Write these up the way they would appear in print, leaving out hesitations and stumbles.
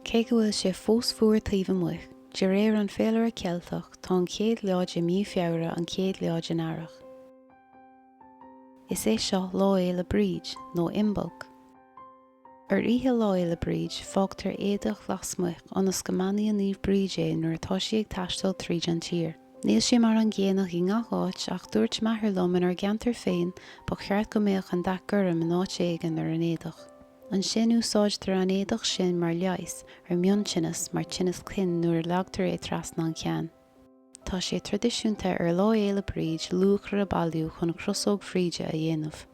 Cé go bhfuil sé fós fuar taobh amuigh, de réir an féilire Ceilteach, tá an chéad lá de mí Feabhra an chéad lá den earrach. Is é seo Lá Fhéile Bríd, nó Imbolc. Ar oíche Lá Fhéile Bríd, fágtar éadach lasmuigh ionas go mbeannaíonn Naomh Bríd é nuair atá sí ag taisteal tríd an tír. Níl sé mar an gcéanna i ngach áit ach dúirt m'athair liom inár gceantar féin ba cheart go mbeadh an dath gorm in áit éigin ar an éadach. Ansin úsáidtear an éadach sin mar leigheas ar mhiontinneas mar tinneas cinn nuair a leagtar é trasna an cheann. Tá sé traidisiúnta ar Lá Fhéile Bríd luachra a bailiú chun crosóg Bhríde a dhéanamh.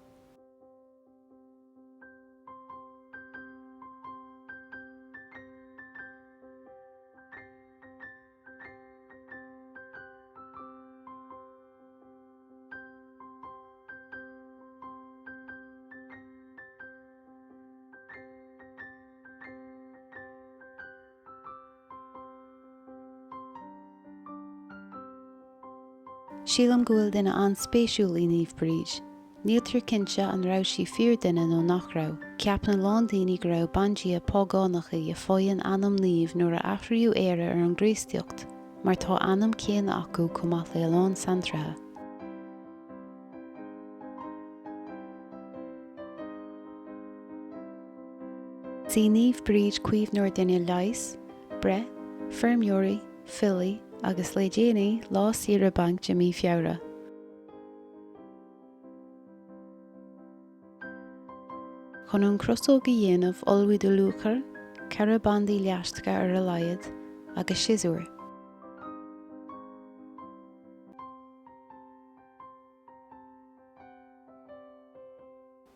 Sílim go bhfuil duine an-spéisiúil í Naomh Bríd. Níltear cinnte an raibh sí fíor-duine nó nach raibh. Ceapann a lán daoine go raibh bandia págánach í a faigheann ainm naoimh nuair a athraíodh Éire ar an gCríostaíocht, mar tá ainm céanna acu chomh maith le a lán saintréithe. Is í Naomh Bríd caomhnóir duine leighis, breith, feirmeoirí, filí, agus le déanaí, lá saoire bainc de mí Feabhra. Chun an crosóg a dhéanamh, ullmhaigh do luachair, 4 bandaí leaisteacha ar a laghad, agus siosúr.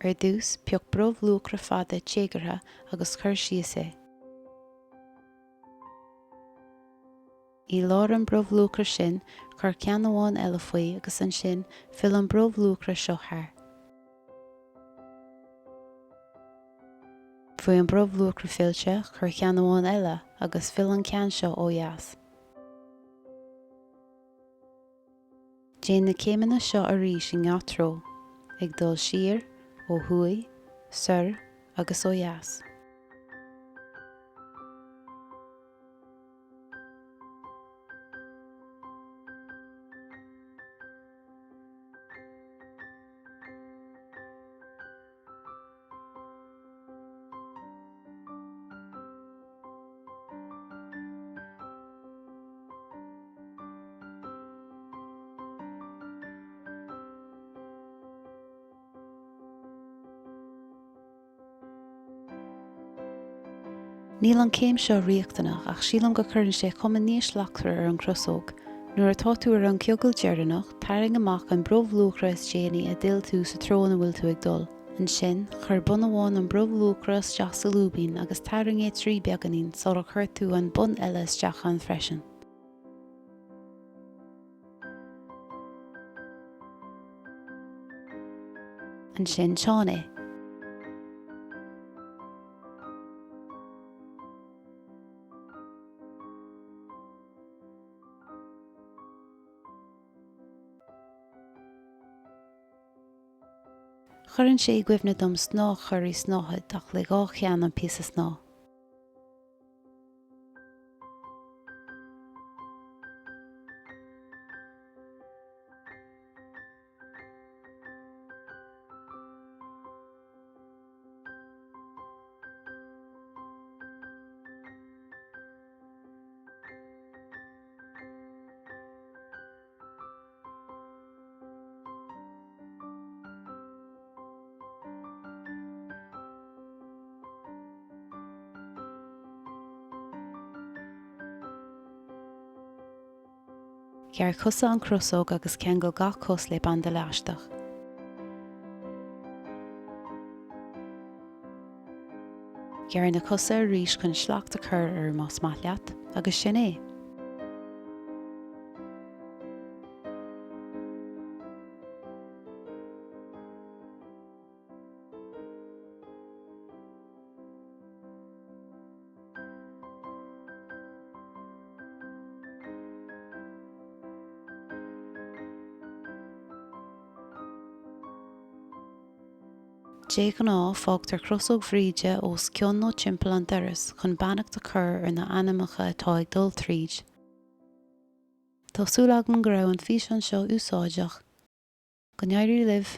Ar dtús, pioc brobh luachra fada téagartha agus cuir síos é. I lár an brobh luachra sin, cuir ceann amháin eile faoi agus ansin fill an brobh luachra seo thar. Faoi an brobh luachra fillte, cuir ceann amháin eile agus fill an ceann seo ó dheas. Déan na céimeanna seo arís i ngach treo, ag dul siar, ó thuaidh, soir agus ó dheas. Níl an céim seo riachtanach ach sílim go cuireann sé cuma níos slachtmhar ar an crosóg. Nuair atá tú ar an ciogal deireanach, tarraing amach an brobh luachra is déanaí a d'fhill tú sa treo ina bhfuil tú ag dul. Ansin, cuir bun amháin an brobh luachra isteach sa lúibín agus tarraing é tríd beagáinín sular chuir tú an bun eile isteach ann freisin. Ansin teann é. Cuireann sé i gcuimhne dom snáth a chur i snáthaid ach le 2 cheann an píosa snáth. Gearr cosa an crosóg agus ceangail gach cos le banda leaisteach. Gearr na cosa arís chun slacht a chur air más maith leat, agus sin é! De ghnáth, fágtar crosóg Bhríde os cionn nó timpeall an dorais chun beannacht a chur ar na anamacha atá ag dul tríd. Tá súil agam go raibh an físeán seo úsáideach. Go n-éirí libh!